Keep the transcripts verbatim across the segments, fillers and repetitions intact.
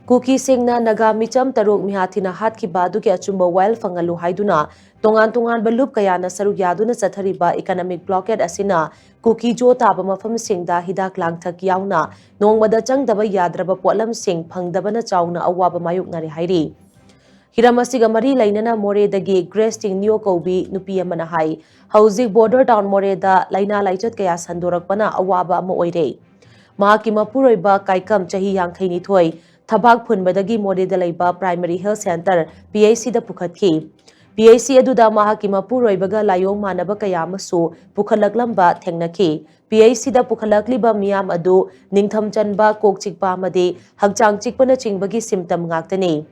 ꯀꯨꯀꯤꯁꯤꯡꯅ ꯅꯥꯒꯥ ꯃꯤꯆꯝ ꯇꯔꯨꯛ ꯃꯤꯍꯥꯊꯤꯅ ꯍꯥꯠꯈꯤꯕ ꯑꯗꯨꯒꯤ ꯑꯆꯨꯝꯕ ꯋꯥꯌꯦꯜ ꯐꯪꯍꯜꯂꯨ ꯍꯥꯏꯗꯨꯅ ꯇꯣꯉꯥꯟ ꯇꯣꯉꯥꯟꯕ ꯂꯨꯞ ꯀꯌꯥꯅ ꯁꯔꯨꯛ ꯌꯥꯗꯨꯅ ꯆꯠꯊꯔꯤꯕ economic blockade ꯑꯁꯤꯅ ꯀꯨꯀꯤ ꯖꯣ ꯇꯥꯕ ꯃꯐꯝꯁꯤꯡꯗ ꯍꯤꯗꯥꯛ ꯂꯥꯡꯊꯛ ꯌꯥꯎꯅ ꯅꯣꯡꯃꯗ ꯆꯪꯗꯕ ꯌꯥꯗ꯭ꯔꯕ ꯄꯣꯠꯂꯝꯁꯤꯡ ꯐꯪꯗꯕꯅ ꯆꯥꯎꯅ ꯑꯋꯥꯕ ꯃꯥꯌꯣꯛꯅꯔꯦ ꯍꯥꯏꯔꯤ꯫ ꯍꯤꯔꯝ ꯑꯁꯤꯒ ꯃꯔꯤ ꯂꯩꯅꯅ ꯃꯣꯔꯦꯗꯒꯤ ꯒ꯭ꯔꯦꯁ ꯇꯤꯡꯅꯤꯌꯣ ꯀꯧꯕꯤ ꯅꯨꯄꯤ ꯑꯃꯅ ꯍꯥꯏ, ꯍꯧꯖꯤꯛ border town ꯃꯣꯔꯦꯗ ꯂꯥꯏꯅꯥ ꯂꯥꯏꯆꯠ ꯀꯌꯥ ꯁꯟꯗꯣꯔꯛꯄꯅ ꯑꯋꯥꯕ ꯑꯃ ꯑꯣꯏꯔꯦ꯫ ꯃꯍꯥꯛꯀꯤ ꯃꯄꯨꯔꯣꯏꯕ ꯀꯥꯏꯀꯝ ꯆꯍꯤ ꯌꯥꯡꯈꯩꯅꯤꯊꯣꯏ ꯊꯕꯥꯛ ꯐꯨꯟꯕꯗꯒꯤ ꯃꯣꯔꯦꯗ ꯂꯩꯕ primary health centre, P H C ꯗ ꯄꯨꯈꯠꯈꯤ꯫ P H C ꯑꯗꯨꯗ ꯃꯍꯥꯛꯀꯤ ꯃꯄꯨꯔꯣꯏꯕꯒ ꯂꯥꯏꯑꯣꯡ ꯃꯥꯟꯅꯕ ꯀꯌꯥ ꯑꯃꯁꯨ ꯄꯨꯈꯠꯂꯛꯂꯝꯕ ꯊꯦꯡꯅꯈꯤ꯫ P H C ꯗ ꯄꯨꯈꯠꯂꯛꯂꯤꯕ ꯃꯤꯌꯥꯝ ꯑꯗꯨ ꯅꯤꯡꯊꯝ ꯆꯟꯕ, ꯀꯣꯛ ꯆꯤꯛꯄ ꯑꯃꯗꯤ ꯍꯛꯆꯥꯡ ꯆꯤꯛꯄꯅꯆꯤꯡꯕꯒꯤ symptom ꯉꯥꯛꯇꯅꯤ꯫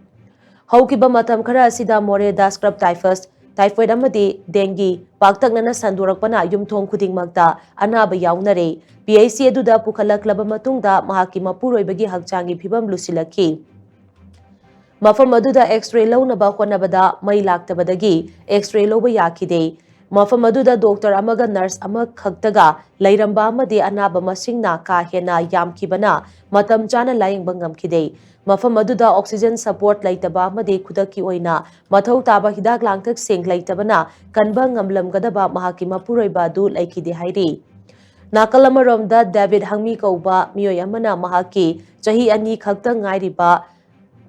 ꯍꯧꯈꯤꯕ ꯃꯇꯝ ꯈꯔ ꯑꯁꯤꯗ ꯃꯣꯔꯦꯗ scrub typhus, typhoid ꯑꯃꯗꯤ dengue ꯄꯥꯛꯇꯛꯅꯅ ꯁꯟꯗꯣꯔꯛꯄꯅ ꯌꯨꯝꯊꯣꯡ ꯈꯨꯗꯤꯡꯃꯛꯇ ꯑꯅꯥꯕ ꯌꯥꯎꯅꯔꯦ꯫ P H C ꯑꯗꯨꯗ ꯄꯨꯈꯠꯂꯛꯂꯕ ꯃꯇꯨꯡꯗ ꯃꯍꯥꯛꯀꯤ ꯃꯄꯨꯔꯣꯏꯕꯒꯤ ꯍꯛꯆꯥꯡꯒꯤ ꯐꯤꯕꯝ ꯂꯨꯁꯤꯜꯂꯛꯈꯤ꯫ ꯃꯐꯝ ꯑꯗꯨꯗ X-ray ꯂꯧꯅꯕ ꯍꯣꯠꯅꯕꯗ ꯃꯩ ꯂꯥꯛꯇꯕꯗꯒꯤ X-ray ꯂꯧꯕ ꯌꯥꯈꯤꯗꯦ꯫ ꯃꯐꯝ ꯑꯗꯨꯗ doctor ꯑꯃꯒ nurse ꯑꯃꯈꯛꯇꯒ ꯂꯩꯔꯝꯕ ꯑꯃꯗꯤ ꯑꯅꯥꯕ ꯃꯁꯤꯡꯅ ꯀꯥ ꯍꯦꯟꯅ ꯌꯥꯝꯈꯤꯕꯅ ꯃꯇꯝ ꯆꯥꯅ ꯂꯥꯌꯦꯡꯕ ꯉꯝꯈꯤꯗꯦ꯫ ꯃꯐꯝ ꯑꯗꯨꯗ oxygen support ꯂꯩꯇꯕ ꯑꯃꯗꯤ ꯈꯨꯗꯛꯀꯤ ꯑꯣꯏꯅ ꯃꯊꯧ ꯇꯥꯕ ꯍꯤꯗꯥꯛ ꯂꯥꯡꯊꯛꯁꯤꯡ ꯂꯩꯇꯕꯅ ꯀꯟꯕ ꯉꯝꯂꯝꯒꯗꯕ ꯃꯍꯥꯛꯀꯤ ꯃꯄꯨꯔꯣꯏꯕ ꯑꯗꯨ ꯂꯩꯈꯤꯗꯦ ꯍꯥꯏꯔꯤ꯫ ꯅꯥꯀꯜ ꯑꯃꯔꯣꯝꯗ ꯗꯦꯕꯤꯠ ꯍꯪꯃꯤ ꯀꯧꯕ ꯃꯤꯑꯣꯏ ꯑꯃꯅ ꯃꯍꯥꯛꯀꯤ ꯆꯍꯤ ꯑꯅꯤ ꯈꯛꯇ ꯉꯥꯏꯔꯤꯕ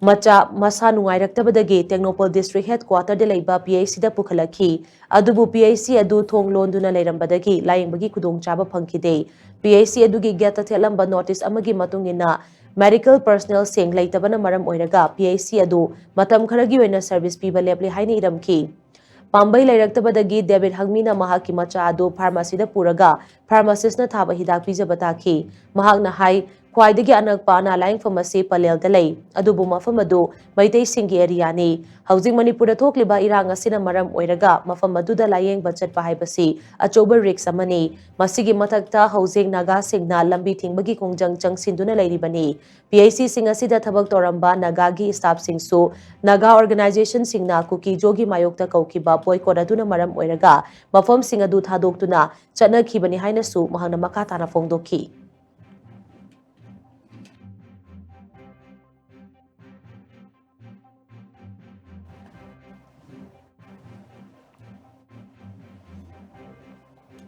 ꯃꯆꯥ ꯃꯁꯥ ꯅꯨꯡꯉꯥꯏꯔꯛꯇꯕꯗꯒꯤ ꯇꯦꯡꯅꯧꯄꯜ district headquarter ꯗ ꯂꯩꯕ P H C ꯗ ꯄꯨꯈꯠꯂꯛꯈꯤ꯫ ꯑꯗꯨꯕꯨ P H C ꯑꯗꯨ ꯊꯣꯡ ꯂꯣꯟꯗꯨꯅ ꯂꯩꯔꯝꯕꯗꯒꯤ ꯂꯥꯌꯦꯡꯕꯒꯤ ꯈꯨꯗꯣꯡꯆꯥꯕ ꯐꯪꯈꯤꯗꯦ꯫ P H C ꯑꯗꯨꯒꯤ gate ꯇ ꯊꯦꯠꯂꯝꯕ notice ꯑꯃꯒꯤ ꯃꯇꯨꯡ ꯏꯟꯅ, medical personnel ꯁꯤꯡ ꯂꯩꯇꯕꯅ ꯃꯔꯝ ꯑꯣꯏꯔꯒ P H C ꯑꯗꯨ ꯃꯇꯝ ꯈꯔꯒꯤ ꯑꯣꯏꯅ service ꯄꯤꯕ ꯂꯦꯞꯂꯦ ꯍꯥꯏꯅ ꯏꯔꯝꯈꯤ꯫ ꯄꯥꯝꯕꯩ ꯂꯩꯔꯛꯇꯕꯗꯒꯤ ꯗꯦꯕꯤꯠ ꯍꯪꯃꯤꯅ ꯃꯍꯥꯛꯀꯤ ꯃꯆꯥ ꯑꯗꯨ pharmacy ꯗ ꯄꯨꯔꯒ pharmacist ꯅ ꯊꯥꯕ ꯍꯤꯗꯥꯛ ꯄꯤꯖꯕ ꯇꯥꯈꯤ꯫ ꯃꯍꯥꯛꯅ ꯍꯥꯏ, ꯈ꯭ꯋꯥꯏꯗꯒꯤ ꯑꯅꯛꯄ ꯑꯅꯥ ꯂꯥꯌꯦꯡꯐꯝ ꯑꯁꯤ ꯄꯂꯦꯜꯗ ꯂꯩ, ꯑꯗꯨꯕꯨ ꯃꯐꯝ ꯑꯗꯨ ꯃꯩꯇꯩꯁꯤꯡꯒꯤ area ꯅꯤ꯫ ꯍꯧꯖꯤꯛ ꯃꯅꯤꯄꯨꯔꯗ ꯊꯣꯛꯂꯤꯕ ꯏꯔꯥꯡ ꯑꯁꯤꯅ ꯃꯔꯝ ꯑꯣꯏꯔꯒ ꯃꯐꯝ ꯑꯗꯨꯗ ꯂꯥꯌꯦꯡꯕ ꯆꯠꯄ ꯍꯥꯏꯕꯁꯤ ꯑꯆꯧꯕ risk ꯑꯃꯅꯤ꯫ ꯃꯁꯤꯒꯤ ꯃꯊꯛꯇ ꯍꯧꯖꯤꯛ ꯅꯥꯒꯥꯁꯤꯡꯅ ꯂꯝꯕꯤ ꯊꯤꯡꯕꯒꯤ ꯈꯣꯡꯖꯪ ꯆꯪꯁꯤꯟꯗꯨꯅ ꯂꯩꯔꯤꯕꯅꯤ꯫ P H C ꯁꯤꯡ ꯑꯁꯤꯗ ꯊꯕꯛ ꯇꯧꯔꯝꯕ ꯅꯥꯒꯥꯒꯤ staff ꯁꯤꯡꯁꯨ ꯅꯥꯒꯥ organization ꯁꯤꯡꯅ ꯀꯨꯀꯤ ꯖꯣꯒꯤ ꯃꯥꯌꯣꯛꯇ ꯀꯧꯈꯤꯕ boycott ꯑꯗꯨꯅ ꯃꯔꯝ ꯑꯣꯏꯔꯒ ꯃꯐꯝꯁꯤꯡ ꯑꯗꯨ ꯊꯥꯗꯣꯛꯇꯨꯅ ꯆꯠꯅꯈꯤꯕꯅꯤ ꯍꯥꯏꯅꯁꯨ ꯃꯍꯥꯛꯅ ꯃꯈꯥ ꯇꯥꯅ ꯐꯣꯡꯗꯣꯛꯈꯤ꯫